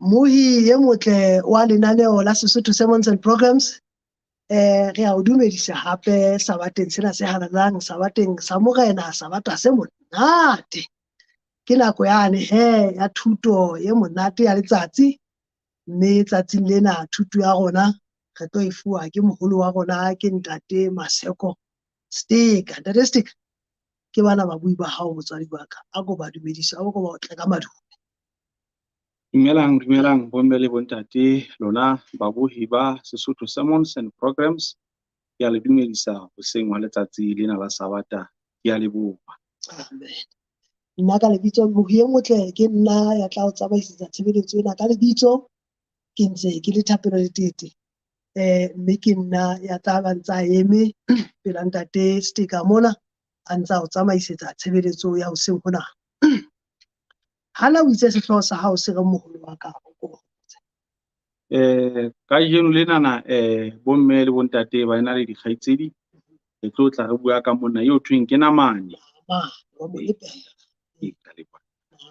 Mmohi e motle wa lenaneo la Sesotho Sermons and Programs, re a o dumedisa hape sabateng sena se halalelang, sabateng sa Morena, sabata se monate. Ke nako yane he ya thuto e monate ya letsatsi, mme tsatsing lena thuto ya rona re tlo e fuwa ke moholo wa rona, ke Ntate Maseko Steka. Ntate Steka, ke bana babui ba hao motswadi wa ka, a ko ba dumedise, a ko ba otle ka madume. Dumelang, dumelang bomme le bontate, lona babohi ba Sesotho Sermons and Programs. Ke a le dumedisa hoseng wa letsatsi lena la Sabata. Ke a leboha. Amen. Nna ka lebitso mohi e motle ke nna ya tla o tsamaisetsa tshebeletso ena ka lebitso, ke ntse ke le Thapelo Letete. Mme ke nna ya tla ba ntsa eme pela Ntate Steka mona a ntsa o tsamaisetsa tshebeletso ya hoseng hona. Hana o itse sehlooho sa hao se reng moholo wa ka, o ko hopotse. Kajeno lenana bomme le bontate ba ena le dikgaitsedi, re tlo tla re bua ka monna eo thweng ke Namane. Namane wa molepera. Ee, ka leboha.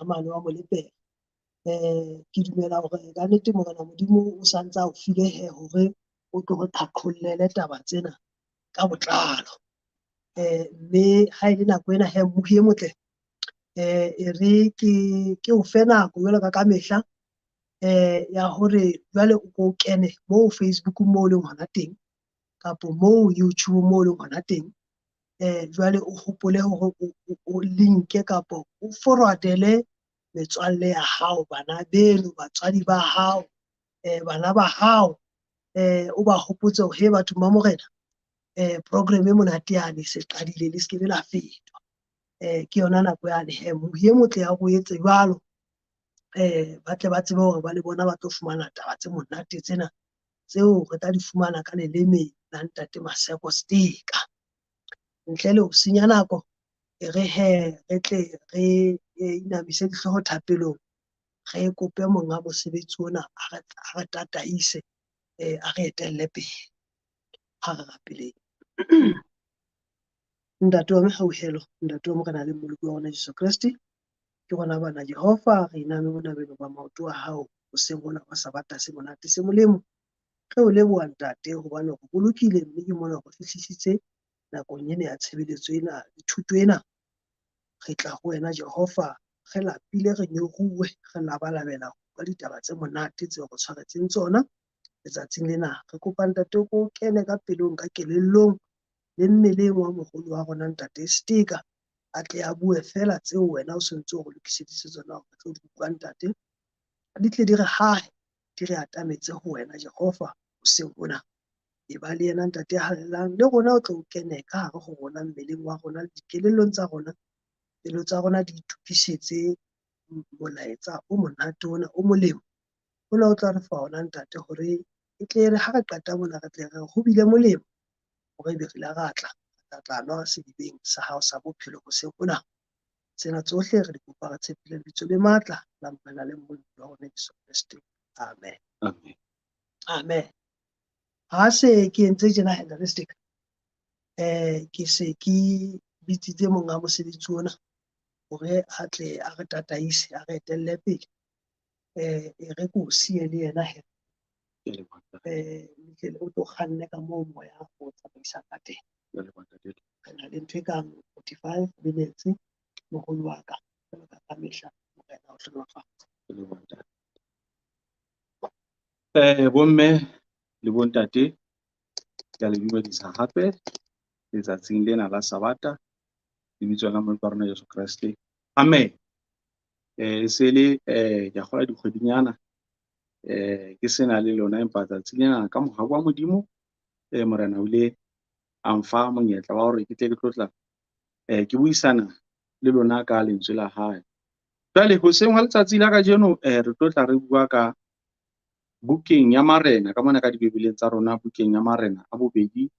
Namane wa molepera. Ke dumela hore ka nnete Morena Modimo o sa ntse a o file he hore o tlo re qhaqhollele taba tsena ka botlalo. Mme ha e le nako ena he mmohi e motle, e re ke o fe nako jwalo ka mehla, ya hore jwale o ko kene moo Facebook moo o leng hona teng, kapo moo YouTube moo o leng hona teng. Jwale o hopole hore o linke kapo o forwardele metswalle ya hao, bana beno, batswadi ba hao, bana ba hao, o ba hopotse hore he batho ba Morena, program e monate yane se qadile, le se ke be la fetwa. Ke yona nako yane he mohi e motle ya ho etse jwalo, ba tle ba tsebe hore ba le bona ba tlo fumana taba tse monate tsena tseo re tla di fumana ka leleme la Ntate Maseko Steka. Ntle le ho senya nako, e re he re tle re inamise dihlooho thapelong, re kope monga mosebetsi ona a re tataise, a re etelle pele. Ha re rapeleng. Ntate wa mehauhelo, Ntate wa Morena le Mmoloki wa rona Jesu Kreste, ke rona bana Jehova, re iname bonabeng ba maoto a hao hoseng hona wa Sabata se monate se molemo. Re o leboha Ntate hobane o bolokile mme ke mona re fihlisitse nakong ena ya tshebeletso ena le thuto ena. Re tla ho wena Jehova, re lapile, re nyoruwe, re labalabela ho utlwa ditaba tse monate tseo re tshwaretseng tsona letsatsing lena. Re kopa Ntate o ko kene ka pelong, ka kelellong le mmeleng wa moholo wa rona Ntate Steka, a tle a bue fela tseo wena o sentse o re lokiseditse tsona hore re tlo di utlwa Ntate, di tle di re hahe, di re atametse ho wena Jehova hoseng hona. E ba le yena Ntate ya halalelang, le rona o tlo o kene ka hare ho rona mmeleng wa rona le dikelellong tsa rona. Pelo tsa rona di itukisetse molaetsa o monate ona o molemo. Ona o tla re fa ona Ntate hore e tle re ha re qeta mona re tle re ho bile molemo hore ebe re ile ra tla, ra tla nwa sedibeng sa hao sa bophelo hoseng hona. Tsena tsohle re di kopa re tshepile lebitso le matla la Morena le Mmoloki wa rona Jesu Kreste. Amen. Amen. Amen. Ha se ke entse tjena Ntate Steka, ke se ke bitsitse monga mosebetsi ona hore a tle a re tataise, a re etelle pele. E re ko siye le yena he. Tle o tlo kganne ka moo moya o tsamaisang ka teng. Re na le ntho e kang 45 minutes moholo wa ka, jwalo ka ka mehla Morena o hlohonolofatse. Bomme le bontate, ke a le dumedisa hape letsatsing lena la Sabata, lebitsong la Mmoloki wa rona Jesu Kreste. Amen. Se le ke a kgolwa dikgwedinyana ke sena le lona, empa tsatsi lena ka mohau wa Modimo, Morena o ile a mfa monyetla wa hore ke tle ke tlo tla ke buisana le lona ka lentswe la hae. Jwale hoseng hwa letsatsi la kajeno, re tlo tla re bua ka bukeng ya Marena, ka mona ka dibibeleng tsa rona, bukeng ya Marena a bobedi,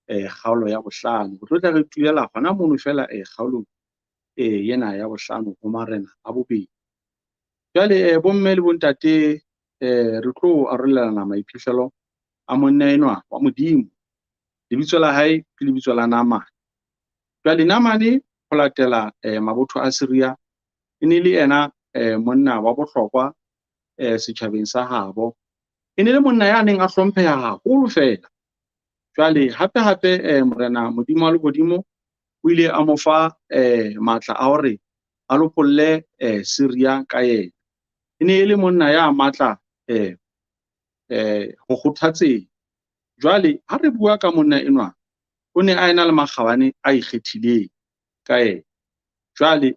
kgaolo ya bohlano. Re tlo tla re tulela hona mono fela, kgaolong ena ya bohlano ho Marena a bobedi. Jwale bomme le bontate, re tlo arolelana maiphihlelo a monna enwa wa Modimo. Lebitso la hae ke lebitso la Naamane. Jwale Naamane ho latela mabotho a Syria, e ne le yena monna wa bohlokwa setjhabeng sa habo. E ne le monna ya neng a hlompheha haholo fela. Jwale hape hape Morena Modimo wa lehodimo o ile a mo fa matla a hore a lopolle Syria ka yena. E ne e le monna ya matla ho kgothatseng. Jwale ha re bua ka monna enwa, o ne a ena le makgabane a ikgethileng ka yena. Jwale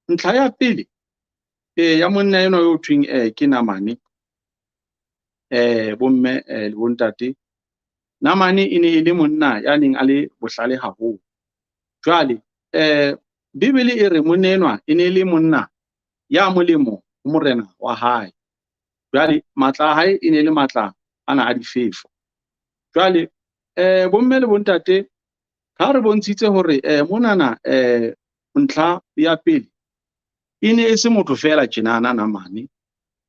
ntlha ya pele ya monna enwa yo thweng ke Namane, bomme le bontate, Namane e ne e le monna ya neng a le bohlale haholo. Jwale Bibele e re monna enwa e ne e le monna ya molemo ho morena wa hae. Jwale matla a hae e ne le matla ana a difefo. Jwale bomme le bontate, ha re bontshitse hore monana ntlha ya pele e ne e se motho fela tjenana Namane,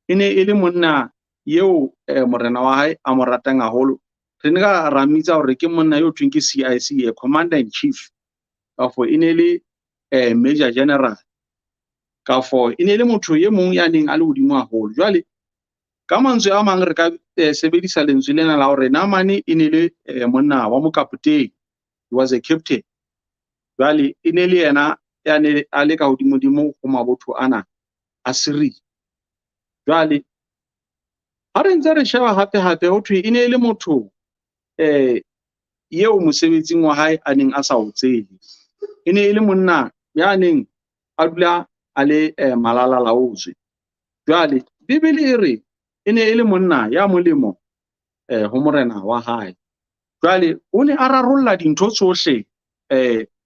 e ne e le monna eo morena wa hae a mo ratang haholo. Re ne ka ra mmitsa hore ke monna yo thweng ke CIC, Commander in Chief, kafo e ne le Major General, kafo e ne le motho e mong ya neng a le hodimo haholo. Jwale ka mantswe a mang re ka sebedisa lentswe lena la hore Namane e ne le monna wa mokapotene, he was a captain. Jwale e ne le yena ya ne a le ka hodimodimo ho mabotho ana a Syria. Jwale ha re ntse re sheba hape hape ho thwe e ne le motho eo mosebetsing wa hae a neng a sa o tsebe. E ne e le monna ya neng a dula a le malalalaotswe. Jwale Bibele e re e ne e le monna ya molemo ho morena wa hae. Jwale o ne a rarolla dintho tsohle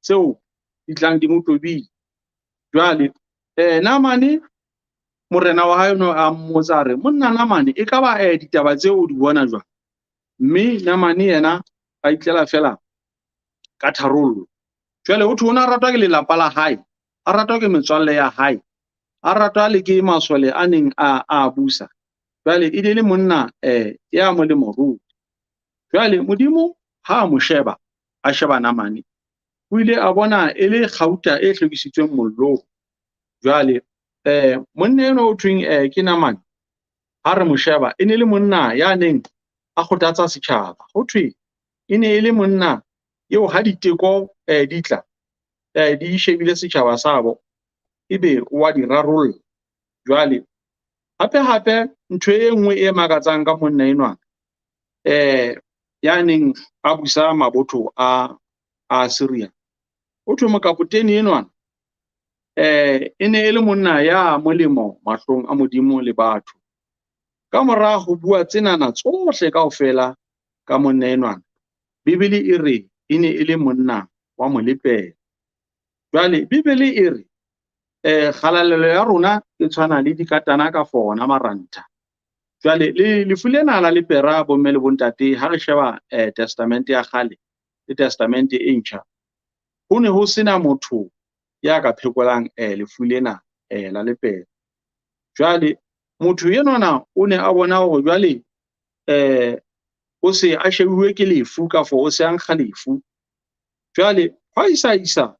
tseo di tlang di mo tobile. Jwale Namane morena wa hae no a mmotsa a re, monna Namane, e ka ba ditaba tseo o di bona jwang? Mme Namane yena a itlela fela ka tharollo. Jwale ho thwe o ne a ratwa ke lelapa la hae, a ratwa ke metswalle ya hae, a ratwa le ke masole a neng a busa. Jwale e ne le monna ya molemo ruri. Jwale Modimo ha a mo sheba, a sheba Namane, o ile a bona e le kgauta e hlwekisitsweng mollong. Jwale monna enwa o thweng ke Namane, ha re mo sheba e ne le monna ya neng a kgothatsa setjhaba. Ho thwe e ne e le monna eo ha diteko di tla di shebile setjhaba sabo, ebe wa di rarolla. Jwale hape hape ntho e nngwe e makatsang ka monna enwa ya neng a busa mabotho a Syria, ho thwe mokapotene enwa e ne e le monna ya molemo mahlong a Modimo le batho. Ka mora ho bua tsenana tsohle kaofela ka monna enwa, Bibele e re e ne e le monna wa molepera. Jwale Bibele e re kgalalelo ya rona e tshwana le dikatana ka fona marantha. Jwale le lefu lena la lepera, bomme le bontate, ha re sheba testamente ya kgale le testamente e ntjha, ho ne ho sena motho ya ka phekolang lefu lena la lepera. Jwale motho enwana o ne a bona hore jwale o se a shebuwe ke lefu kafo o se a nkga lefu. Jwale hwa isa isa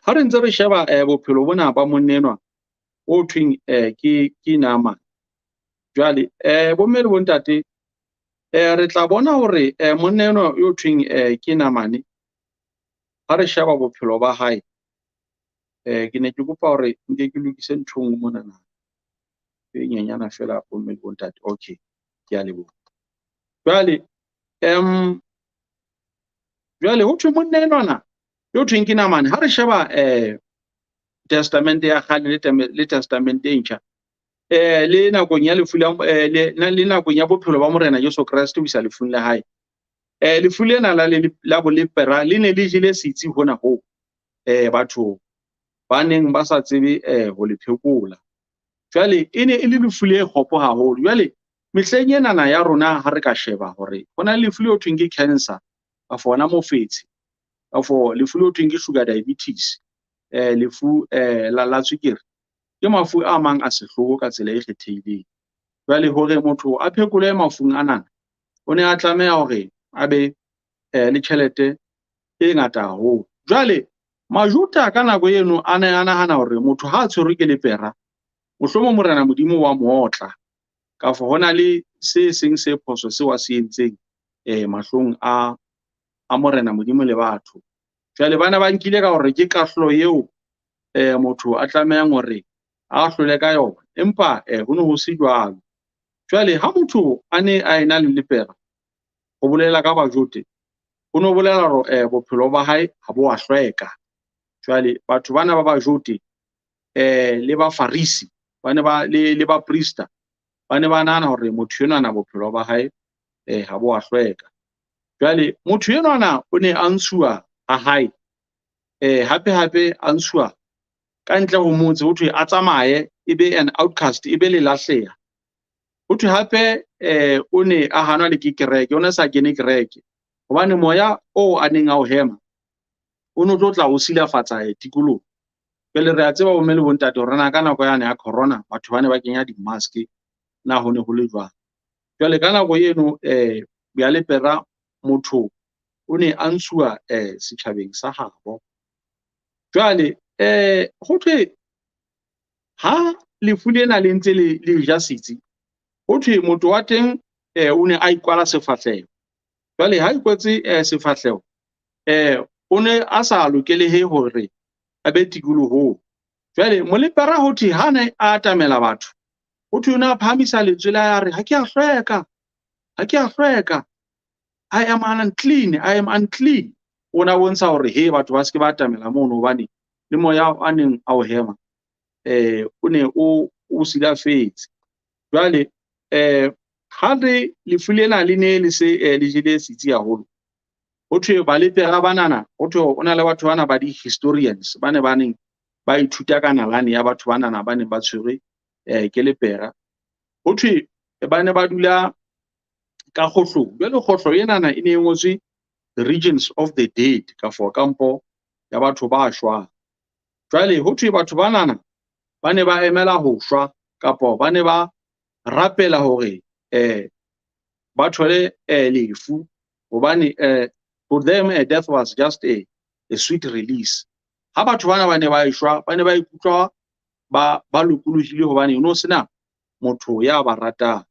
ha re ntse re sheba bophelo bona ba monna enwa o thweng ke Namane. Jwale bomme le bontate, re tla bona hore monna enwa yo thweng ke Namane, ha re sheba bophelo ba hae, ke ne ke kopa hore nke ke lokise ntho e nngwe monana e nyenyana fela, bomme le bontate. Okay, ke a leboha. Jwale jwale ho thwe monna enwana yo thweng ke Namane, ha re sheba testamente ya kgale le testamente e ntjha, le nakong ya lefu la le nakong ya bophelo ba Morena Jesu Kreste ho isa lefung la hae, lefu lena la bolepera le ne le jele setsi hona ho batho ba neng ba sa tsebe ho le phekola. Jwale e ne e le lefu le kgopo haholo. Jwale mehleng enana ya rona ha re ka sheba hore ho na le lefu le ho thweng ke cancer kafo hona mofetshe, kafo lefu le ho thweng ke sugar diabetes, lefu la tswekere, ke mafu a mang a sehloho ka tsela e kgethehileng. Jwale hore motho a phekole mafung ana, o ne a tlameha hore a be le tjhelete e ngata haholo. Jwale Majuda ka nako eno a ne a nahana hore motho ha a tshwerwe ke lepera Mohlomong Morena Modimo wa mo otla, kafo ho na le se seng se phoso seo a se entseng mahlong a Morena Modimo le batho. Jwale bana ba nkile ka hore ke kahlolo eo motho a tlamehang hore a hlole ka yona, empa ho ne ho se jwalo. Jwale ha motho a ne a ena le lepera, ho bolela ka Bajote, ho no bolela hore bophelo ba hae ha bo a hlweka. Jwale batho bana ba Bajote le Bafarisi ba ne ba le baprista ba ne ba nahana hore motho enwana bophelo ba hae ha bo a hlweka. Jwale motho enwana o ne a ntshuwa ha hae, hape hape a ntshuwa ka ntle ho motse, ho thwe a tsamaye, e be an outcast, e be le lahleha. Ho thwe hape o ne a hanwa le ke kereke, o ne sa kene kereke hobane moya oo a neng a o hema o no tlo tla o silafatsa tikoloho. Jwale re a tseba bomme le bontate hore na ka nako yane ya corona batho ba ne ba kenya di-mask, na ho ne ho le jwang. Jwale ka nako eno ya lepera motho o ne a ntshuwa setjhabeng sa habo. Jwale ho thwe ha lefu lena le ntse le ja setsi, ho thwe motho wa teng o ne a ikwala sefahleho. Jwale ha ikwetse sefahleho, o ne a sa lokelehe hore a be tikolohong. Jwale molepera ho thwe ha ne a atamela batho, ho thwe o ne a phahamisa lentswe la hae a re, ha ke a hlweka, ha ke a hlweka, I am unclean, I am unclean. O na bontsha hore he batho ba se ke ba atamela mono hobane le moya a neng a o hema o ne o silafetse. Jwale ha re lefu lena le ne le se le jele setsi haholo, ho thwe balepera banana, ho thwe ho na le batho bana ba di-historians ba ne ba neng ba ithuta ka nalane ya batho banana ba neng ba tshwerwe ke lepera. Ho thwe ba ne ba dula ka kgohlong. Jwale kgohlo enana e ne e ngotswe the regions of the dead, kafo kampo ya batho ba shwang. Jwale ho thwe batho banana ba ne ba emela ho shwa, kapo ba ne ba rapela hore ba thole lefu, hobane for them death was just a sweet release. Ha batho bana ba ne ba eshwa, ba ne ba ikutlwa ba lokolohile hobane ho no sena motho ya ba ratang.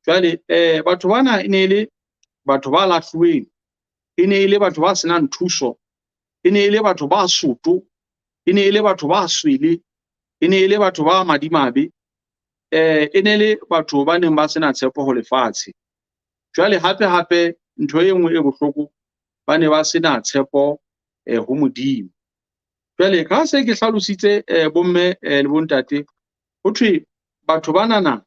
Jwale batho bana e ne le batho ba lahluweng, e ne e le batho ba senang thuso, e ne e le batho ba soto, e ne e le batho ba swele, e ne e le batho ba madimabe, e ne le batho ba neng ba sena tshepo ho lefatshe. Jwale hape hape ntho e nngwe e bohloko, ba ne ba sena tshepo ho Modimo. Jwale ka se ke hlalositse bomme le bontate, ho thwe batho banana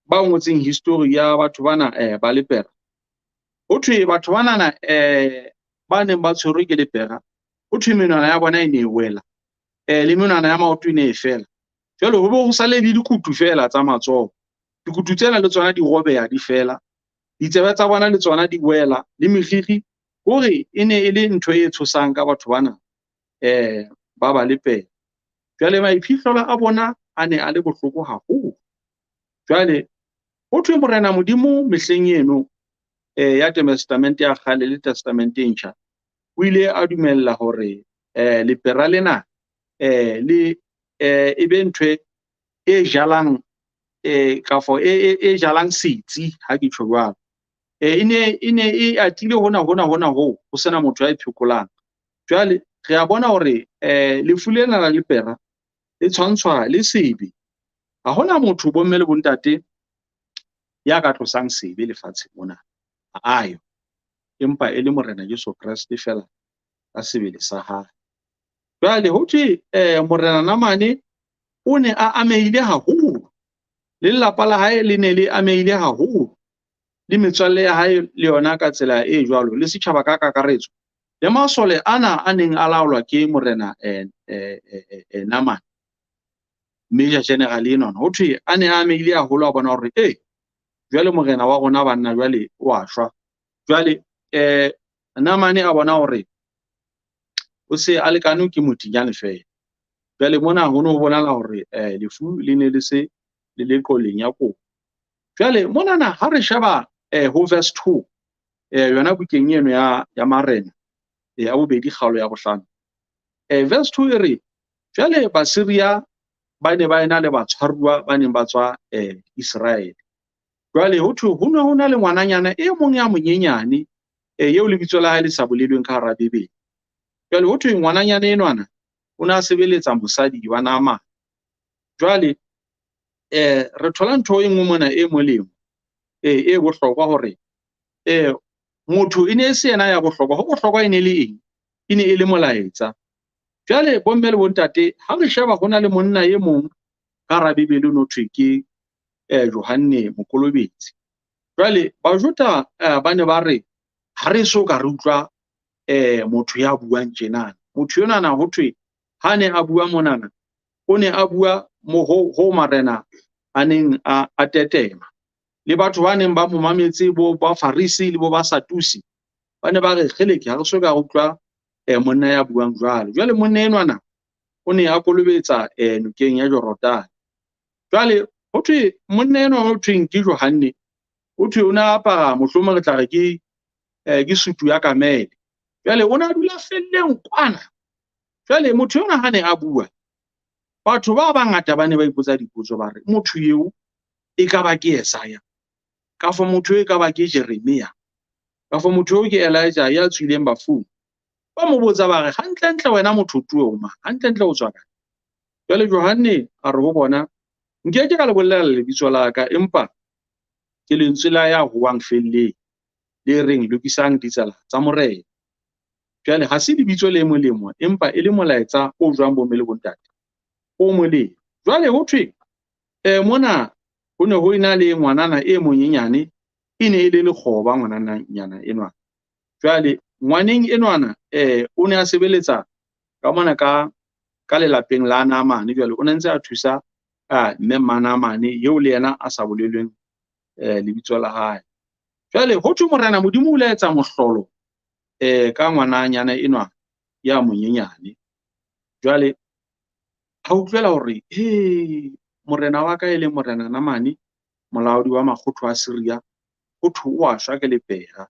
ba ngotseng history ya batho bana ba lepera, ho thwe batho banana ba neng ba tshwerwe ke lepera, ho thwe menwana ya bona e ne e wela, le menwana ya maoto e ne e fela. Jwale ho be ho sale le dikutu fela tsa matsoho, dikutu tsena le tsona di robeha di fela, ditsebe tsa bona le tsona di wela, le meriri. Hore e ne e le ntho e tshosang ka batho bana ba ba lepera. Jwale maiphihlelo a bona a ne a le bohloko haholo. Jwale ho thwe Morena Modimo mehleng eno ya Testamente ya kgale le Testamente e ntjha, o ile a dumella hore lepera lena le e be ntho e jalang kafo e jalang setsi, ha ke tjho jwalo. E ne e atile hona hona hona ho sena motho ya e phekolang. Jwale re a bona hore lefu lena la lepera le tshwantshwa le sebe. Ha hona motho bomme le bontate ya ka tlosang sebe lefatsheng mona, ha ayo, empa e le Morena Jesu Kreste fela ka sebele sa hae. Jwale ho thwe Morena Namane o ne a amehile haholo, le lelapa la hae le ne le amehile haholo, le metswalle ya hae le yona ka tsela e jwalo, le setjhaba ka kakaretso, le masole ana a neng a laolwa ke Morena Namane, Major General enwana. Ho thwe a ne a amehile haholo, a bona hore jwale morena wa rona banna jwale o a shwa. Jwale Namane a bona hore o se a lekane ke motinyane fela. Jwale mona ho no bonahala hore lefu le ne le se le le qoleng ya kobo. Jwale monana ha re sheba ho verse 2 yona bukeng eno ya Marena ya bobedi kgaolo ya bohlano, verse 2 e re jwale Basiria ba ne ba ena le batshwaruwa ba neng ba tswa Iseraele. Jwale ho thwe ho ne ho na le ngwananyana e mong ya monyenyane eo lebitso la hae le sa bolelweng ka hara Bibele. Jwale ho thwe ngwananyana enwana o ne a sebeletsa mosadi wa Naamane. Jwale re thola ntho e nngwe mona e molemo e bohlokwa hore motho e ne e se yena ya bohlokwa, ho bohlokwa e ne le eng? E ne e le molaetsa. Jwale bomme le bontate, ha re sheba ho na le monna e mong ka hara Bibele o no thwe ke Johanne Mokolobetsi. Jwale Bajuda ba ne ba re ha re so ka re utlwa motho ya buang tjenana. Motho enwana ho thwe ha ne a bua monana, o ne a bua mo ho marena a neng a tetema. Le batho ba neng ba mo mametse bo ba Farisi le bo ba Satusi, ba ne ba re kgeleke ha re so ka re utlwa monna ya buang jwalo. Jwale monna enwana o ne a kolobetsa nokeng ya Jorodane. Jwale ho thwe monna enwa ho thweng ke Johanne, ho thwe o ne a apara mohlomong re tla re ke sutu ya kamele. Jwale o ne a dula felleng kwana. Jwale motho enwa ha ne a bua, batho ba bangata ba ne ba ipotsa dipotso ba re motho eo e ka ba ke Esaya, kafo motho e ka ba ke Jeremia, kafo motho eo ke Elijah ya tswileng bafung. Ba mo botsa ba re hantlentle wena motho tuwe o mang, hantlentle o tswa kae? Jwale Johanne a re ho bona, nke ke ka le bolella lebitso la ka, empa ke lentswe la ya hoang felleng le reng lokisang ditsela tsa Morena. Jwale ha se lebitso le molemo, empa e le molaetsa o jwang bomme le bontate o molemo. Jwale ho thwe mona ho ne ho ena le ngwanana e monyenyane, e ne e le lekgoba ngwananyana enwa. Jwale ngwaneng enwana o ne a sebeletsa ka mona ka lelapeng la Naamane. Jwale o ne ntse a thusa mme Mmanamane eo le yena a sa bolelweng lebitso la hae. Jwale ho thwe Morena Modimo o ile a etsa mohlolo ka ngwananyana enwa ya monyenyane. Jwale ha utlwela hore he morena wa ka e leng morena Naamane, molaodi wa makgotho a Syria, ho thwe o a shwa ke lepera.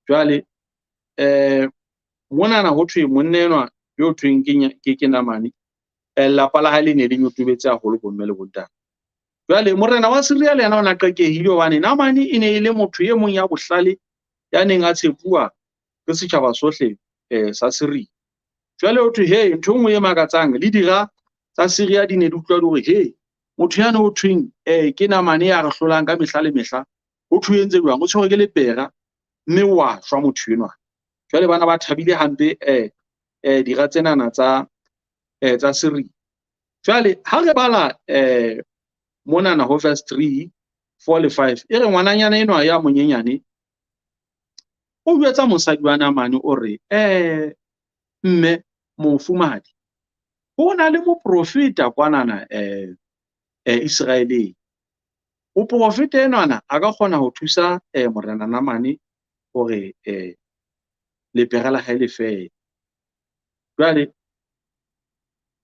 Jwale monana ho thwe monna enwa yo thweng ke Naamane, lelapa la hae le ne le nyotobetse haholo bomme le bontate. Jwale morena wa Syria le yena o na qekehile hobane Naamane e ne e le motho e mong ya bohlale ya neng a tshepuwa ke setjhaba sohle sa Syria. Jwale ho thwe he ntho e nngwe e makatsang, le dira tsa Syria di ne di utlwa di hore he motho yane ho thweng ke Naamane ya re hlolang ka mehla le mehla, ho thwe entse jwang, o tshwerwe ke lepera mme wa shwa motho enwa. Jwale bana ba thabile hampe dira tsenana tsa Syria. Jwale ha re bala monana ho verse 3, 4 le 5, e re ngwananyana enwa ya monyenyane o jwetsa mosadi wa Naamane o re mme mofumahadi, ho na le moprofeta kwanana Iseraeleng. Moprofeta enwana a ka kgona ho thusa morena Naamane hore lepera la hae le fele. Jwale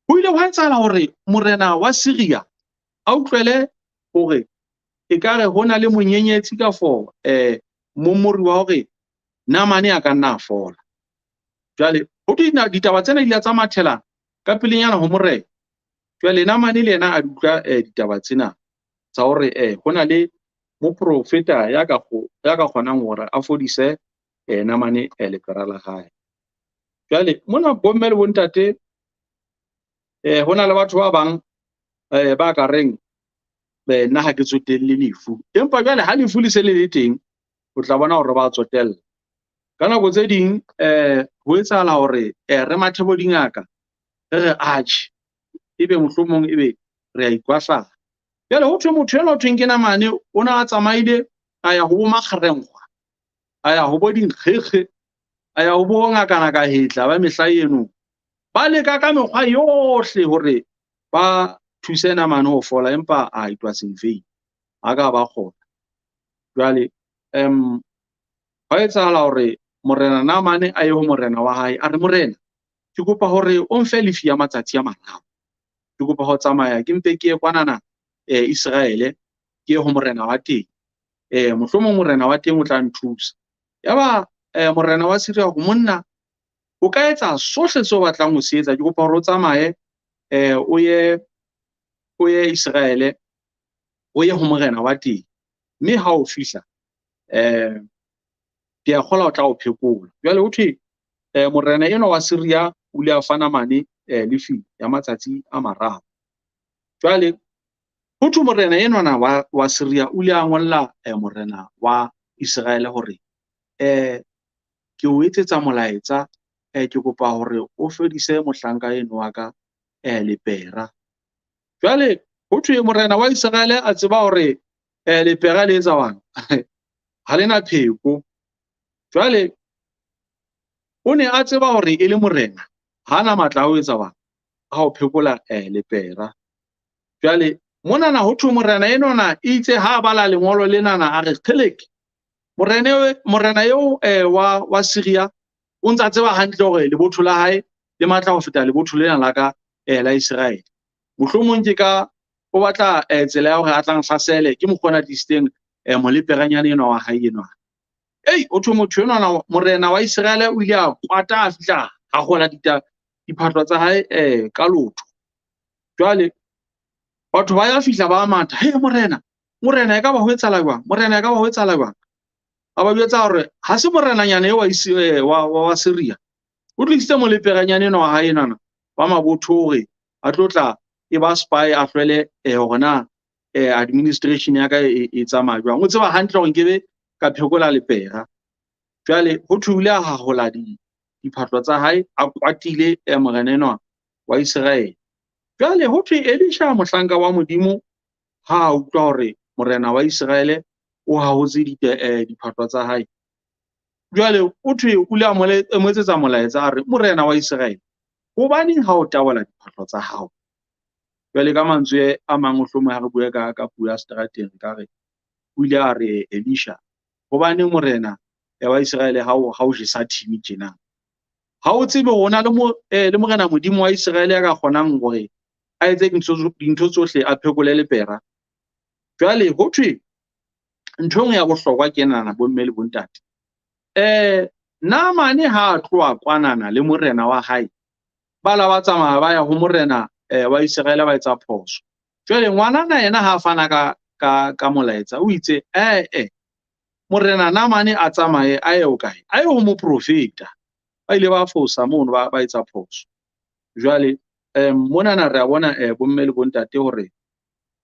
ho ile hwa etsahala hore morena wa Syria a utlwele hore ekare ho na le monyenyetsi ka for momori wa hore Naamane a ka nna a fola. Jwale ho thwe ditaba tsena di ile tsa mathela ka pelenyana ho morena. Jwale Naamane le yena a utlwa ditaba tsena tsa hore ho na le moprofeta ya ka kgonang hore a fodise Naamane lepera la hae. Jwale mona bomme le bontate ho na le batho ba bang ba ka reng nna ha ke tsotelle lefu, empa jwale ha lefu le se le le teng o tla bona hore ba tsotella. Ka nako tse ding ho etsahala hore re mathe bo dingaka re re atjhe, ebe mohlomong ebe re a ikwahlaya. Jwale ho thwe motho enwa ho thweng ke Naamane o ne a tsamaile a ya ho bo makgerenkgwa, a ya ho bo dinkgekge, a ya ho bo ngakana-ka-hetla ba mehla eno. Ba leka ka mekgwa yohle hore ba thuse Naamane ho fola, empa a it was in vain, ha ka ba kgona. Jwale hwa etsahala hore morena Naamane a ye ho morena wa hae, a re morena, ke kopa hore o mfe lefi ya matsatsi a mararo. Ke kopa ho tsamaya ke mpe ke ye kwanana Iseraele, ke ye ho morena wa teng. Mohlomong morena wa teng o tla nthusa. Yaba morena wa Syria hore monna o ka etsa sohle seo o batlang ho se etsa, ke kopa hore o tsamaye o ye o ye Iseraele, o ye ho morena wa teng, mme ha o fihla ke a kgola o tla o phekola. Jwale ho thwe morena enwa wa Syria o ile a fa Naamane lefi ya matsatsi a mararo. Jwale ho thwe morena enwana wa Syria o ile a ngolla morena wa Iseraele hore ke o etsetsa molaetsa, ke kopa hore o fedise mohlanka eno wa ka lepera. Jwale ho thwe morena wa Iseraele a tseba hore lepera le etsa wang ha lena pheko. Jwale o ne a tseba hore e le morena ha na matla a ho etsa wang, a ho phekola lepera. Jwale monana ho thwe morena enwana itse ha bala lengolo lenana a re kgeleke, morena eo wa Syria o ntsa tseba hantle hore lebotho la hae le matla ho feta lebotho lena la ka la Iseraele. Mohlomong ke ka o batla tsela ya hore a tlang hlasele, ke mokgwa ona tlisitseng moleperanyane enwa wa hae enwa. Ei, o thwe motho enwana morena wa Iseraele o ile a kwata a fihla a kgola diphatlo tsa hae ka lotho. Jwale batho ba ya fihla ba matha, he morena, morena e ka ba ho etsahala jwang? Morena e ka ba ho etsahala jwang? A ba jwetsa hore ha se morenanyana eo wa Syria. O tlisitse moleperanyane enwa wa hae enwana wa mabotho hore a tlo tla e ba spy a hlwele hore na administration ya ka e tsamaya jwang. O tseba hantle hore nkebe ka phekola lepera. Jwale ho thwe o ile a hahola diphatlo tsa hae a kwatile morena enwa wa Iseraele. Jwale ho thwe Elisha mohlanka wa Modimo ha a utlwa hore morena wa Iseraele o hahotse diphatlo tsa hae. Jwale o thwe o ile a mo etsetsa molaetsa a re, morena wa Iseraele, hobaneng ha o tabola diphatlo tsa hao? Jwale ka mantswe a mang mohlomong ha re bue ka puo ya seterateng, re ka re o ile a re Elisha, hobaneng morena wa Iseraele ha o jesa thimi tjena? Ha o tsebe hore o na le morena Modimo wa Iseraele ya ka kgonang hore a etse dintho tsohle, a phekole lepera. Jwale ho thwe ntho e nngwe ya bohlokwa ke enana bomme le bontate. Naamane ha a tloha kwanana le morena wa hae, ba la ba tsamaya ba ya ho morena wa Iseraele ba etsa phoso. Jwale ngwanana yena ha a fana ka molaetsa o itse morena Naamane a tsamaye a ye ho kae? A ye ho moprofeta. Ba ile ba fosa mono, ba etsa phoso. Jwale monana re a bona bomme le bontate hore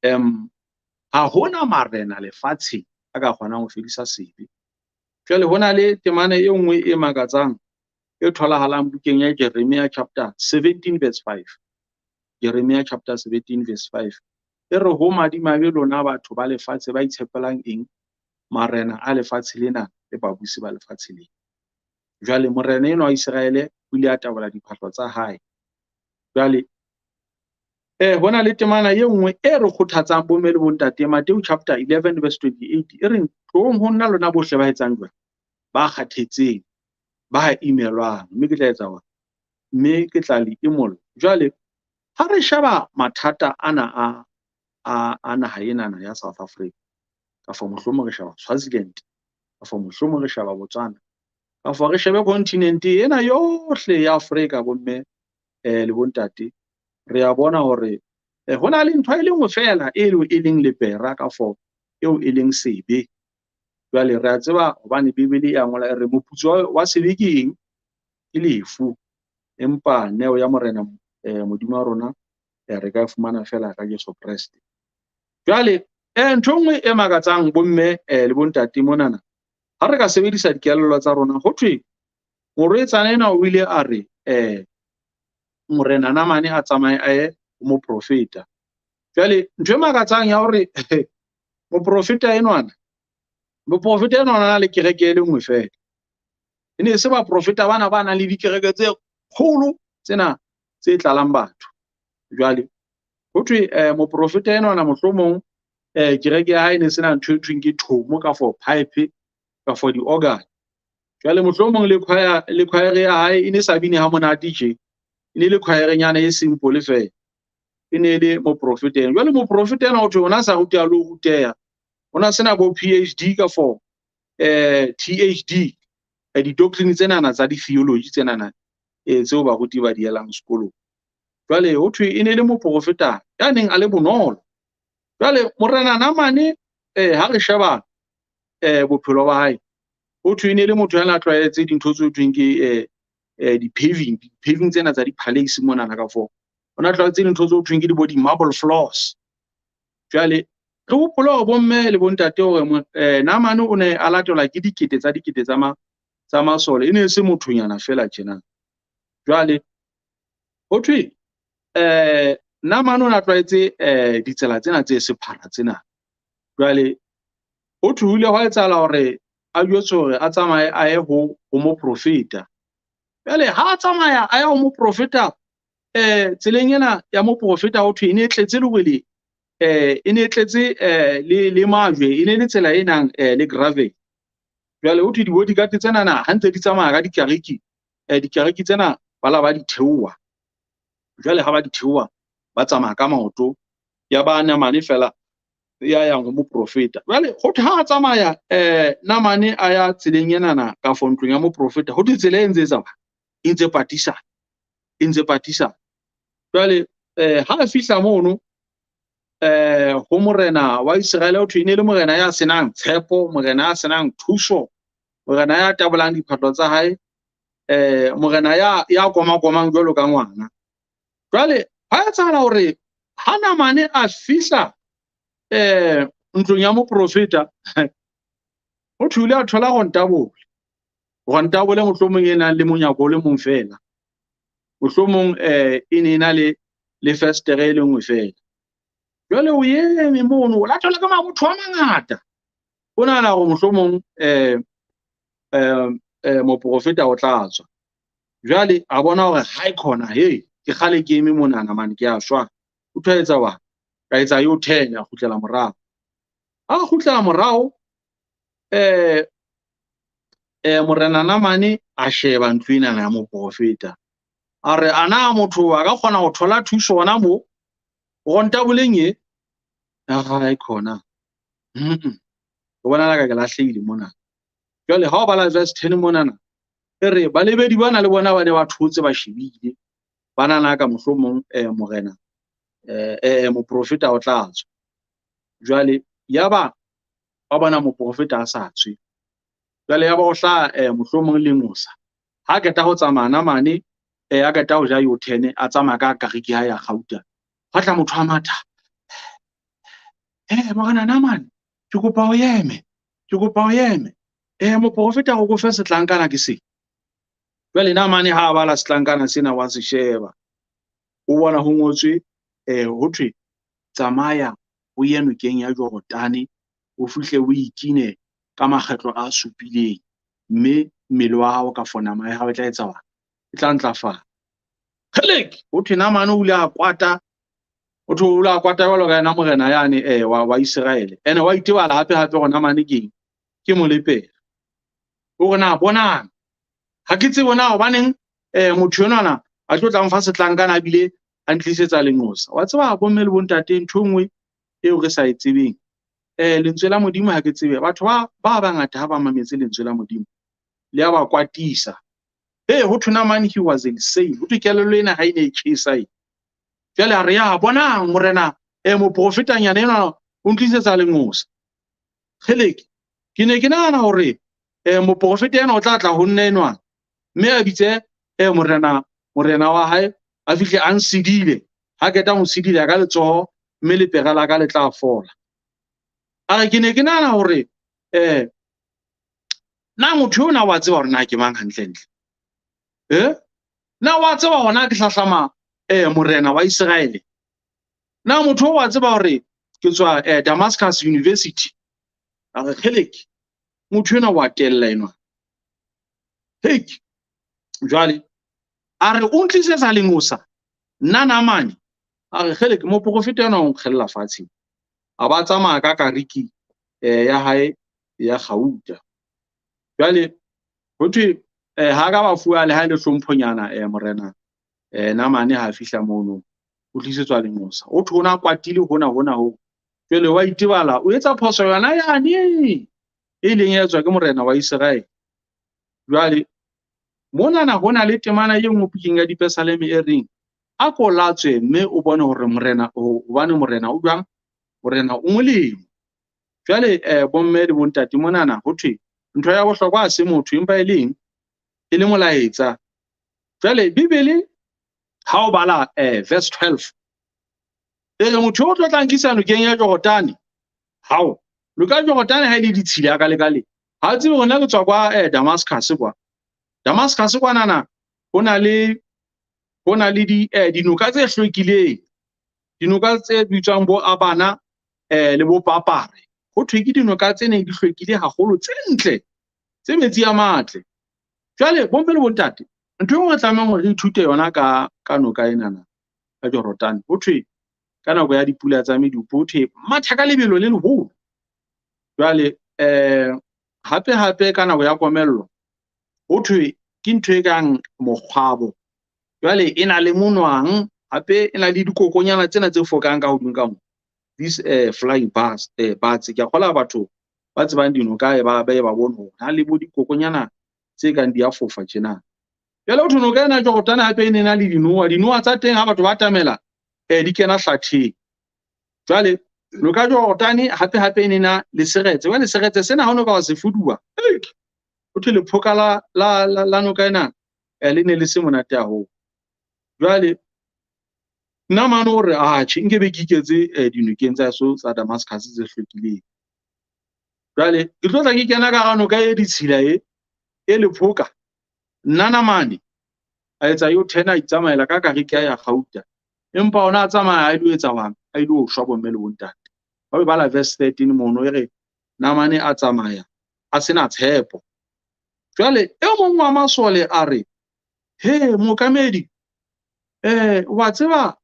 ha hona marena lefatsheng a ka kgonang ho fedisa sebe. Jwale ho na le temana e nngwe e makatsang e tholahalang bukeng ya Jeremia chapter 17 verse 5. Jeremia chapter 17 verse 5. E re ho madimabe lona batho ba lefatshe ba itshepelang eng? Marena a lefatshe lena le babusi ba lefatshe lena. Jwale morena enwa wa Iseraele o ile a tabola diphahlo tsa hae. Jwale ho na le temana e nngwe e re kgothatsang bomme le bontate, Matthew chapter 11 verse 28, e reng tloong ho nna lona bohle ba etsang jwang? Ba kgathetseng, ba imelwang, mme ke tla etsa hore, mme ke tla le imolla. Jwale ha re sheba mathata ana a naha enana ya South Africa, kapa mohlomong re sheba Swaziland, kapa mohlomong re sheba Botswana, kapa re shebe continent ena yohle ya Afrika bomme le bontate, re a bona hore ho na le ntho e le nngwe feela e leng lepera kafo eo e leng sebe. Jwale re a tseba hobane Bibele e a ngola e re moputso wa sebe ke eng? Ke lefu. Empa neo ya morena Modimo wa rona re ka e fumana feela ka Jesu Kreste. Jwale ntho e nngwe e makatsang bomme le bontate monana, ha re ka sebedisa dikelello tsa rona, ho thwe morwetsana enwa o ile a re morena Naamane a tsamaye a ye ho moprofeta. Jwale ntho e makatsang ya hore moprofeta enwana na le kereke e le nngwe feela. E ne se baprofeta bana ba nang le dikereke tse kgolo tsena tse tlalang batho. Jwale ho thwe moprofeta enwana mohlomong kereke ya hae ne sena ntho e thweng ke thomo ka for pipe ka for di-organ. Jwale mohlomong le choir ya hae e ne sa bine ha monate tje. E ne le choir-nyana e simple feela. E ne le moprofeta ena. Jwale moprofeta ena ho thwe ona sa ruteha le ho ruteha. Ona sena bo PhD ka for THD, di-doctrine tsenana tsa di-theology tsenana tseo baruti ba di elang sekolong. Jwale ho thwe e ne le moprofeta ya neng a le bonolo. Jwale morena Namane ha re sheba bophelo ba hae, ho thwe e ne le motho ya na tlwaetse dintho tse thweng ke di-paving, di-paving tsena tsa di-palace monana ka foo. O na tlwaetse dintho tse thweng ke di bo di-marble floors. Jwale re hopole hore bomme le bontate hore Namane o ne a latelwa ke dikete tsa dikete tsa masole, e ne se mothonyana fela tjena. Jwale ho thwe Namane o na tlwaetse ditsela tsena tse sephara tsena. Jwale ho thwe ho ile hwa etsahala hore a jwetswe hore a tsamaye a ye ho moprofeta. Jwale ha a tsamaya a ya ho moprofeta, tseleng ena ya moprofeta ho thwe e ne e tletse lerwele, e ne e tletse le majwe, e ne le tsela e nang le gravel. Jwale ho thwe di-bodyguard tsenana ha ntse di tsamaya ka dikariki, dikariki tsena ba la ba di theoha. Jwale ha ba di theoha ba tsamaya ka maoto, ya ba Namane fela ya yang ho moprofeta. Jwale ho thwe ha a tsamaya Namane a ya tseleng enana ka fo ntlong ya moprofeta, ho thwe tsela e ntse e tsamaya e ntse patisana, e ntse patisana. Jwale ha a fihla mono ho morena wa Iseraele, ho thwe e ne le morena ya senang tshepo, morena ya senang thuso, morena ya tabolang diphahlo tsa hae, morena ya komakomang jwalo ka ngwana. Jwale ha etsahala hore ha Namane a fihla ntlong ya moprofeta, ho thwe o ile a thola rontabole. Rontabole mohlomong e nang le monyako o le mong fela, mohlomong e ne e na le festere e le nngwe fela. Jwale o eme mono, o latelwa ke mabotho a mangata. O nahana hore mohlomong moprofeta o tla tswa. Jwale a bona hore ha e khona, hey, ke kgale ke eme monana mane ke a shwa. O thwe a etsa wa? Ka etsa yo 10 a kgutlela morao. Ha a kgutlela morao, morena Namane a sheba ntlo ena ya moprofeta. A re ana motho a ka kgona ho thola thuso hona mo rontaboleng e? Ha e khona. O bona ka ke lahlehile mona. Jwale ha o bala verse 10 monana, e re balebedi bana le bona ba ne ba thotse ba shebile. Ba nahana ka mohlomong morena moprofeta o tla tswa. Jwale yaba ba bona moprofeta a sa tswe. Jwale yaba o hlaha mohlomong lengosa. Ha qeta ho tsamaya Namane, a qeta ho ja yo 10, a tsamaya ka kariki ha ya kgauta. Hwa tla motho a matha. Morena Namane, ke kopa o eme. Ke kopa o eme. Moprofeta o go fe setlankana ke se. Jwale Namane ha a bala setlankana sena wa se sheba. O bona ho ngotswe ho thwe tsamaya o ye nokeng ya Jordane, o fihle o ikine ka makgetlo a supileng, mme mmele wa hao ka fonama ya hao e tla etsa wa? E tla ntlafala. Kgelek, ho thwe Namane o ile a kwata, ho thwe o ile a kwata jwalo ka yena morena yane wa Iseraele. Ene wa itebala hape hape hore Namane ke eng? Ke molepera. O re na bonang, ha ke tsebe na hobaneng motho enwana a tlo tlang fa setlankana a bile a ntlisetsa lenqosa. Wa tseba bomme le bontate ntho e nngwe eo re sa e tsebeng. Lentswe la Modimo ha ke tsebe. Batho ba bangata ha ba mametse lentswe la Modimo, le a ba kwatisa. Ho thwe Namane he was insane. Ho thwe kelello ena ha e ne e tjhesa e. Jwale a re ya bonang morena moprofetanyana enwa o ntlisetsa lenqosa. Kgeleke, ke ne ke nahana hore moprofeta enwa o tla tla ho nna enwa mme a bitse morena wa hae a fihle a nsedile. Ha qeta ho nsedile ka letsoho mme lepera la ka le tla fola. A re ke ne ke nahana hore na motho ona wa tseba hore na ke mang hantlentle? Na wa tseba hona ke hlahlama morena wa Iseraele? Na motho wa tseba hore ke tswa Damascus University? A re kgeleke, motho ena wa tella enwa. Hei, jwale a re o ntlisetsa lenqosa nna Namane. A re kgeleke, moprofeta enwa o nkgella fatshe. A ba tsamaya ka kariki ya hae ya kgauta. Jwale ho thwe ha ka ba fuwa le ha le hlomphonyana morena Namane ha fihla mono, o tlisetswa lenqosa. O thwe o na kwatile hona hona ho. Jwale wa itebala, o etsa phoso yona yane e leng ya etswa ke morena wa Iseraele. Jwale monana hona le temana e nngwe bukeng ya Dipesaleme e reng A ko latswe mme o bone hore morena hobane morena o jwang, morena o molemo. Jwale bomme le bontate monana ho thwe ntho ya bohlokwa ha se motho empa e leng e le molaetsa. Jwale Bibele ha o bala verse 12 e re motho o tlo tla nkisa nokeng ya Jordane. Hao, noka ya Jordane ha e le ditshila ka le ka le. Ha tsebe hore nna ke tswa kwa Damascus kwa. Damascus kwanana ho na le di dinoka tse hlwekileng. Dinoka tse bitswang bo Abana le bo Papare. Ho thwe ke dinoka tse neng di hlwekile haholo, tse ntle, tse metsi a matle. Jwale bomme le bontate, ntho e nngwe re tlamehang hore re ithute yona ka noka enana ka Jordane. Ho thwe ka nako ya dipula tsa medupo, ho thwe matha ka lebelo le leholo. Jwale hape hape ka nako ya komello ho thwe ke ntho e kang mokgwabo. Jwale e na le monwang, hape e na le dikokonyana tsena tse fokang ka hodimo ka mo. These flying bats, bats. Ke a kgolwa batho ba tsebang dinoka ba ba bone hore ha le bo dikokonyana tse kang di a fofa tjena. Jwale ho thwe noka ena Jordane hape e ne na le dinoha. Dinoha tsa teng ha batho ba atamela di kena hlatheng. Jwale noka Jordane hape hape e ne na le seretse. Jwale seretse sena ha o no ka wa se fuduwa, ho thwe lephoka la noka ena le ne le se monate haholo. Jwale nna mane o re atjhe nke be ke iketse dinokeng tsa so tsa Damascus tse hlwekileng. Jwale ke tlo tla ke kena ka hara noka e ditshila e lephoka. Nna Namane a etsa yo ten a itsamaela ka kariki ya kgauta. Empa ona a tsamaya a ilo etsa bang, a ilo shwa bomme le bontate. Ba bala verse 13 mono e re Namane a tsamaya a sena tshepo. Jwale e mong wa masole a re, "He mookamedi, wa tseba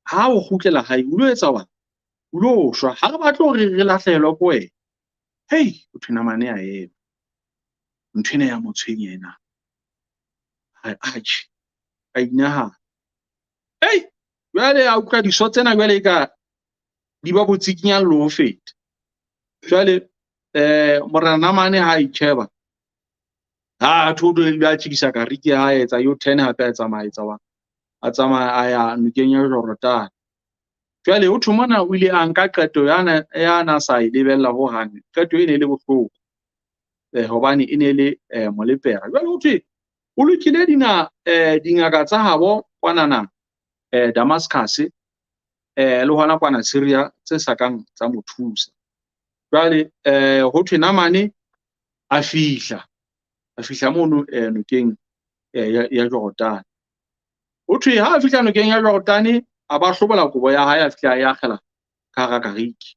ha o kgutlela hae o lo etsa wa o lo shwa, ha re batle hore re lahlehelwe ke wena." Hei, o thwe Namane a ema. Ntho ena ya mo tshwenya ena. Atjhe, a inahana. Hei, jwale a utlwa diso tsena jwale e ka di ba botsikinyang le ho feta. Jwale morena Namane ha itjheba, ha thoto ile a tjekisa kariki ha etsa yo ten hape a tsamaya etsa wa a tsamaya a ya nokeng ya Jordane. Jwale ho thwe mona o ile a nka qeto ya na sa e lebella ho hang. Qeto e ne le bohloko hobane e ne le molepera. Jwale ho thwe o lokile dina dingaka tsa habo kwanana Damascus le hona kwana Syria tse sa kang tsa mo thusa. Jwale ho thwe Namane a fihla mono nokeng ya Jordane. Ho thwe ha a fihla nokeng ya Jordane a ba hlobola kobo ya hae, a fihla ya akgela ka hara kariki.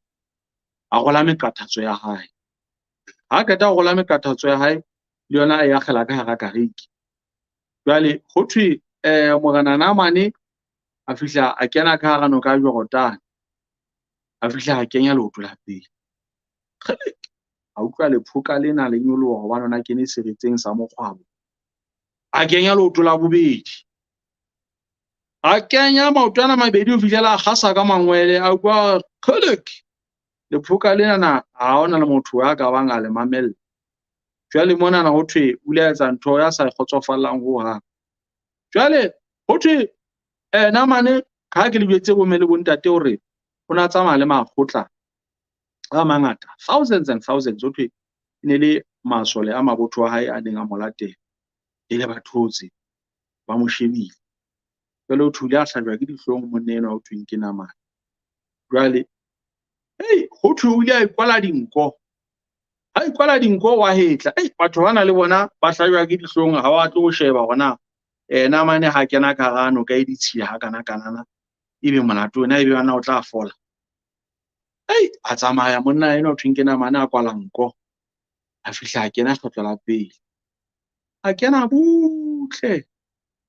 A rola meqathatso ya hae. Ha qeta ho rola meqathatso ya hae le yona a e akgela ka hara kariki. Jwale ho thwe morena Namane a fihla a kena ka hara noka ya Jordane. A fihla a kenya leoto la pele. A utlwa lephoka lena le nyoloha hobane ona kene seretseng sa mokgwabo. A kenya leoto la bobedi. A kenya maoto ana mabedi ho fihlela a kgasa ka mangwele, a utlwa kgelek. Lephoka lena na ha hona le motho ya ka bang a le mamella. Jwale monana ho thwe o ile a etsa ntho ya sa kgotsofallang ho hang. Jwale ho thwe Namane ha ke le jwetse bomme le bontate hore o na tsamaya le makgotla a mangata, thousands and thousands. Ho thwe e ne le masole a mabotho a hae a neng a mo latela, e le bathotse ba mo shebile. Jwale ho thwe o ile a hlajwa ke dihlong monna enwa ho thweng ke Namane. Jwale hei, ho thwe o ile a ikwala dinko. Ha ikwala dinko wa hetla. Ei, batho bana le bona ba hlajwa ke dihlong ha ba tlo sheba hore na Namane ha kena ka hara noka e ditshila ha kana kanana ebe molato ona ebe bana o tla fola. Ei, a tsamaya monna enwa ho thweng ke Namane a kwala nko. A fihla a kena kgetlo la pele. A kena butle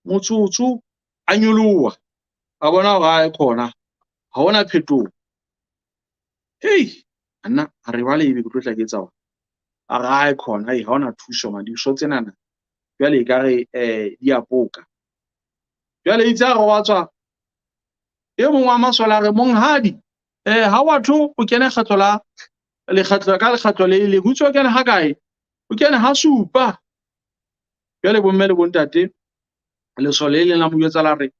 motsotso a nyoloha. A bona hore ha e khona ha hona phetoho. Hei, nna a re jwale ebe ke tlo tla ke etsa hore a re ha e khona ha hona thuso man, diso tsenana jwale ekare di a poka. Jwale itse a re wa tswa e mong wa masole a re monghadi ha wa tho o kene kgetlo la lekgetlo ka lekgetlo le le ho tswa kene ha kae, o kene ha supa. Jwale bomme le bontate lesole le leng la mo jwetsa la re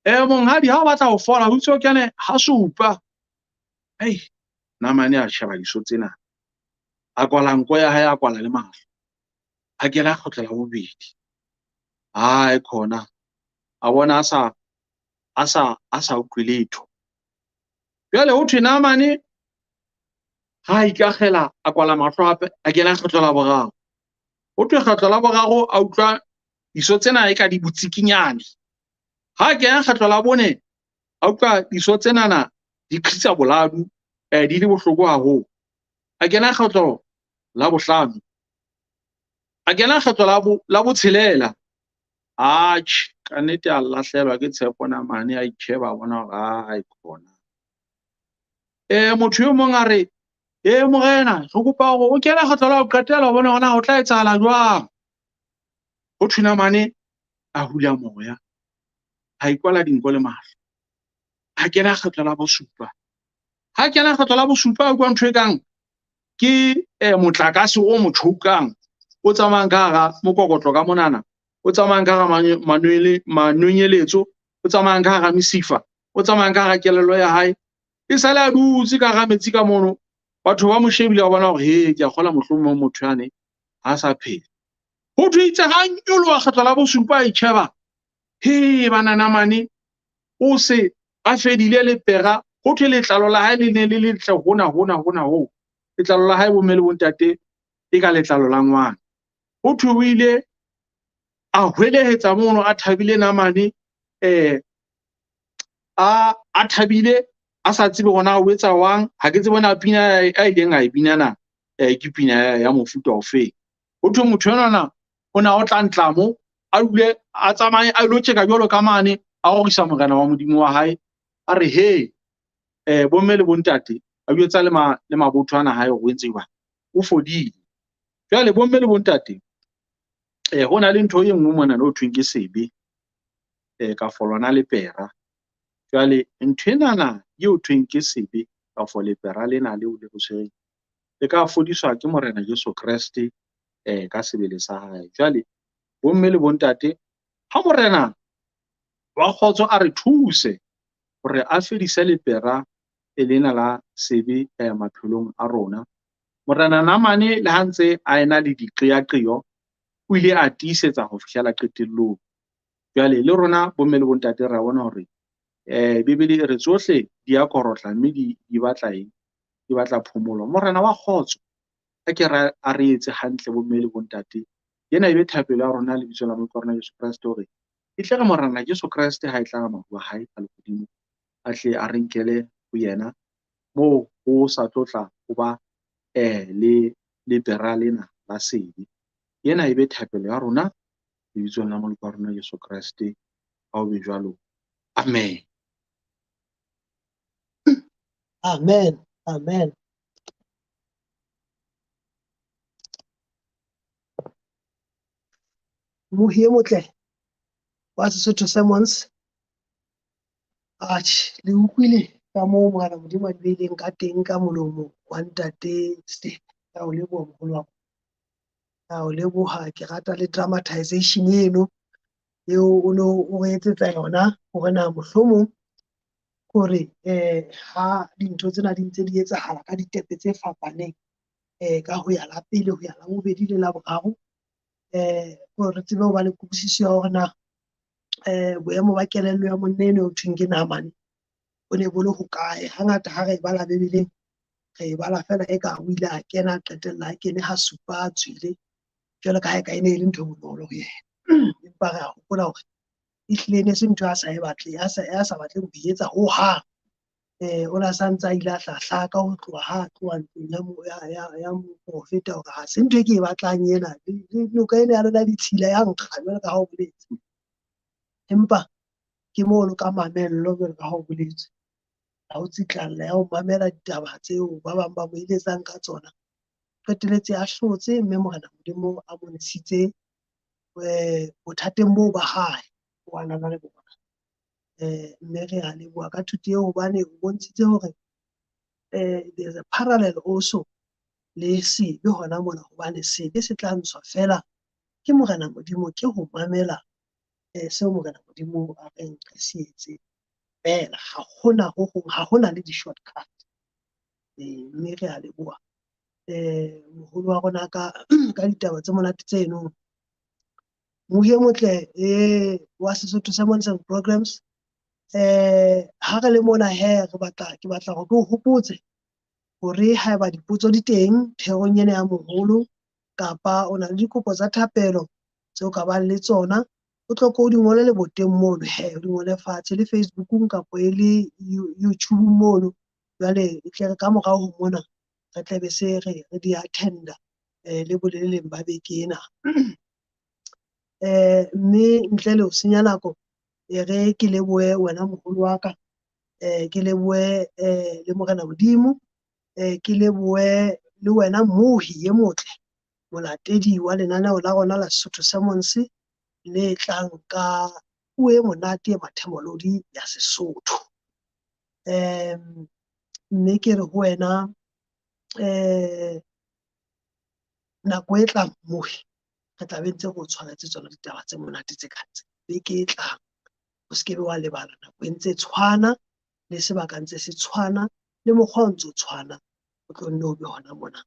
Monghadi, ha o batla ho fola, ho itse o kene ha supa. Ei, Naamane a sheba diso tsena. A kwala nko ya hae, a kwala le mahlo. A kena kgotla la bobedi. Ai khona. A bona a sa utlwe letho. Jwale ho thwe Naamane ha ikakgela, a kwala mahlo hape, a kena kgetlo la boraro. Ho thwe kgetlo la boraro a utlwa diso tsena e ka di botsikinyane. Ha kena kgetlo la bone, a utlwa diso tsenana di qhitsa boladu, di le bohloko haholo. A kena kgetlo la bohlano. A kena kgetlo la botshelela. Atjhe, ka nnete a lahlelwa ke tshepo Naamane, a itjheba, a bona hore ai khona. Motho e mong a re, morena, re kopa hore o kene kgetlo la ho qetela, o bone hore na ho tla etsahala jwang. Ho thwe Naamane a hula moya, a ikwala dinko le mahlo. A kena kgetlo la bosupa. Ha kena kgetlo la bosupa, a utlwa ntho e kang ke motlakase o mo tjhoukang, o tsamayang ka hara mokokotlo ka monana, o tsamayang ka hara manonyeletso, o tsamayang ka hara mesifa, o tsamayang ka hara kelello ya hae. E sale a dutse ka hara metsi ka mono. Batho ba mo shebile, ba bona hore he, ke a kgola mohlomong motho yane ha sa phela. Ho thwe itse ha nyoloha kgetlo la bosupa, a itjheba, he bana Naamane o se a fedile lepera. Ho thwe letlalo la hae le ne le letle hona hona hona ho. Letlalo la hae bomme le bontate e ka letlalo la ngwana. Ho thwe o ile a hwelehetsa mono a thabile Naamane, a thabile, a sa tsebe hore na o etsa jwang. Ha ke tsebe na pina a ileng a e bina na, ke pina ya mofuta ofe. Ho thwe motho enwana o na o tla ntlamo, a dule a tsamaye a ilo tjeka jwalo ka mane, a rorisa morena wa Modimo wa hae. A re he, bomme le bontate, a jwetsa le mabotho ana hae hore o entse jwang, o fodile. Jwale bomme le bontate, ho na le ntho e nngwe mona ho thweng ke sebe, ka folwana lepera. Jwale ntho enana eo thweng ke sebe ka fo lepera lena leo le re tshwereng, le ka fodiswa ke Morena Jesu Kreste, ka sebele sa hae. Jwale bomme le bontate, ha Morena wa kgotso a re thuse hore a fedise lepera lena la sebe maphelong a rona. Morena Naamane le ha ntse a ena le diqeaqeo, o ile a tiisetsa ho fihlela qetellong. Jwale le rona bomme le bontate re a bona hore Bibele e re tsohle di a korotla mme di batla eng? Di batla phomolo. Morena wa kgotso a ke a re etse hantle bomme le bontate. Ena e be thapelo ya rona lebitsong la Morena Jesu Kreste, hore e tle re Morena Jesu Kreste ha e tla maru a hae a lehodimo, a tle a re nkele ho yena moo ho sa tlo tla ho ba le lepera lena la sebe. Ena e be thapelo ya rona lebitsong la Moloko wa rona Jesu Kreste. Ha ho be jwalo. Amen. Amen. Amen. Mohi e motle wa Sesotho Sermons. Atjhe, le utlwile ka moo Morena Modimo a di beileng ka teng ka molomo wa ntate Steve. Ka o leboha moholo wa ka. Ka o leboha, ke rata le dramatization eno eo o no o re etsetsa yona hore na mohlomong hore ha dintho tsena di ntse di etsahala ka ditepe tse fapaneng, ka ho ya la pele, ho ya la bobedi le la boraro, hore re tsebe ho ba le kutlwisiso ya hore na boemo ba kelello ya monna eno ho thweng ke Naamane bo ne bo le hokae. Hangata ha re e bala Bibeleng, re e bala feela eka o ile a kena, a qetella a kene ha supa a tswile, jwalo ka ha eka e ne e le ntho e bonolo ho yena. Empa re a hopola hore ehlile e ne se ntho a sa e batleng, a sa batleng ho e etsa hohang. O ne a sa ntse a ile a hla hlaka ho tloha ha a tloha ntlong ya moprofeta hore ha se ntho e ke e batlang ena. Le noka ena ya lona ditshila ya nkga jwalo ka ha o boletse. Empa ke mono ka mamello jwalo ka ha o boletse, ha o tsitlalla ya ho mamela ditaba tseo ba bang ba mo eletsang ka tsona, qetelletse a hlotse mme Morena Modimo a mo ntshitse bothateng boo ba hae bo a nang le bona. Mme re a leboha ka thuto eo hobane o bontshitse hore there's a parallel also le sebe hona mona, hobane sebe se tla ntshwa fela ke Morena Modimo ke ho mamela Seo Morena Modimo a reng re se etse feela, ha hona ho hong, ha hona le di-shortcut. Mme re a leboha moholo wa rona ka ka ditaba tse monate tseno. Mohi e motle wa Sesotho Sermons and Programs, ha re le mona he, re batla ke batla hore ke o hopotse hore haeba dipotso di teng therong ena ya moholo, kapa o na le dikopo tsa thapelo tseo ka bang le tsona, o tlo ko o di ngole leboteng mono he, o di ngole fatshe le Facebookung kapa e le YouTube mono. Jwale e tle re ka morao ho mona re tle be se re di attenda le boleleng ba beke ena. Mme ntle le ho senya nako, e re ke lebohe wena moholo wa ka, ke lebohe le Morena Modimo, ke lebohe le wena mmohi e motle, molatedi wa lenaneo la rona la Sesotho Sermons le tlang ka puo e monate e mathemolodi ya Sesotho. Mme ke re ho wena nako e tlang mmohi re tla be ntse re o tshwaretse tsona ditaba tse monate tse kang tse beke e tlang. O se ke be wa lebala, nako e ntse tshwana le sebaka ntse se tshwana le mokgwa o ntso tshwana, o tlo nne o be hona mona.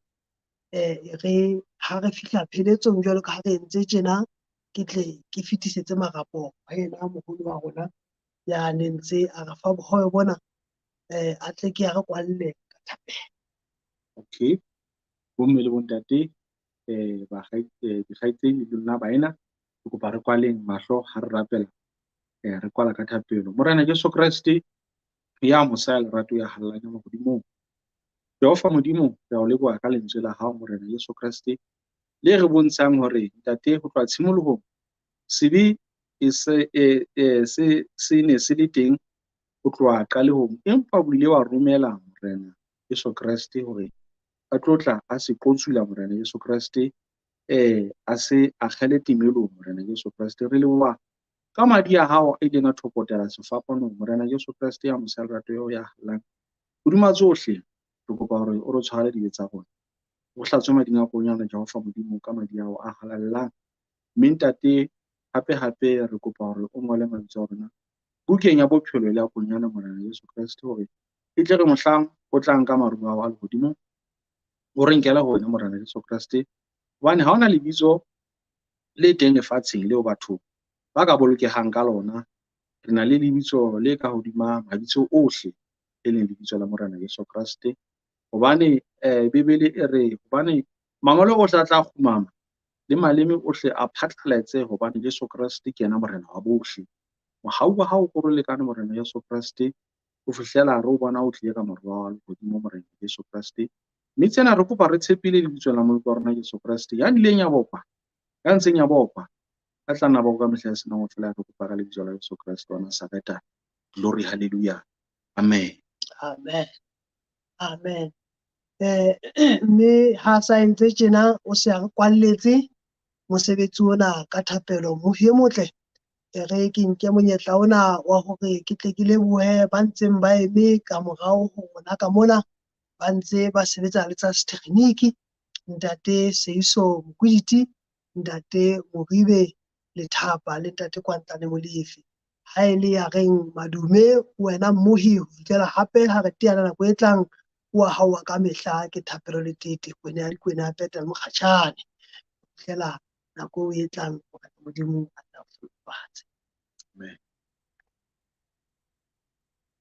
Re ha re fihla pheletsong jwalo ka ha re entse tjena, ke tle ke fetisetse marapo ho yena moholo wa rona ya ne ntse a re fa bohobe bona, a tle ke ya re kwalle ka thapelo. Okay, bomme le bontate, dikgaitsedi le lona baena, ke kopa re kwaleng mahlo ha re rapela, re kwala ka thapelo. Morena Jesu Kreste ya mosa ya lerato ya hallang ya mahodimong, Jehova Modimo, re a o leboha ka lentswe la hao Morena Jesu Kreste le re bontshang hore ntate ho tloha tshimolohong sebe e se se se ne se le teng ho tloha qalehong, empa o ile wa romela Morena Jesu Kreste hore a tlo tla a se qotsula Morena Jesu Kreste, a se akgele timelong Morena Jesu Kreste. Re leboha ka madi a hao a ileng a thopotela sefapanong Morena Jesu Kreste ya mosa lerato eo ya hallang hodima tsohle. Re kopa hore o re tshwarele dibe tsa rona, o hlatswe mading a konyana Jehova Modimo ka madi ao a halalelang. Mme ntate, hape hape re kopa hore o ngole mabitso a rona bukeng ya bophelo le ya konyana Morena Jesu Kreste, hore e tle re mohlang o tlang ka maru ao a lehodimo o re nkele ho wena Morena Jesu Kreste, hobane ha hona lebitso le teng lefatsheng leo batho ba ka bolokehang ka lona. Re na le lebitso le ka hodima mabitso ohle, e leng lebitso la Morena Jesu Kreste. Hobane Bibele e re, hobane mangolo ohle a tla kgumama le maleme ohle a phatlaletse, hobane Jesu Kreste ke yena Morena wa bohle. Mohau wa hao o re lekane Morena Jesu Kreste, ho fihlela re o bona o tlile ka morwa wa lehodimo Morena Jesu Kreste. Mme tsena re kopa re tshepile lebitsong la Moloki wa rona Jesu Kreste, ya nileng ya bopa, ya ntseng ya bopa, a tla nna bopa ka mehla ya senang ho fela. Re kopa ka lebitso la Jesu Kreste wa Nazareta. Glory, hallelujah. Amen. Amen. Amen. Mme ha sa entse tjena, o se a re kwalletse mosebetsi ona ka thapelo. Mohi e motle, e re ke nke monyetla ona wa hore ke tle ke lebohe ba ntseng ba eme ka morao ho rona ka mona, ba ntse ba sebetsa le tsa setekgeniki, ntate Seiso Mokwiditi, ntate Moribe Lethapa le ntate Kwantlane Molefe. Ha e le ya reng madume wena mmohi, ho fihlela hape ha re teana nako e tlang, wa hao wa ka mehla ke Thapelo le Tete, kwena ya dikwena ya Peta le Mokgatjhane. Ho fihlela nako e tlang, Morena Modimo a tla o hlohonolofatse. Amen.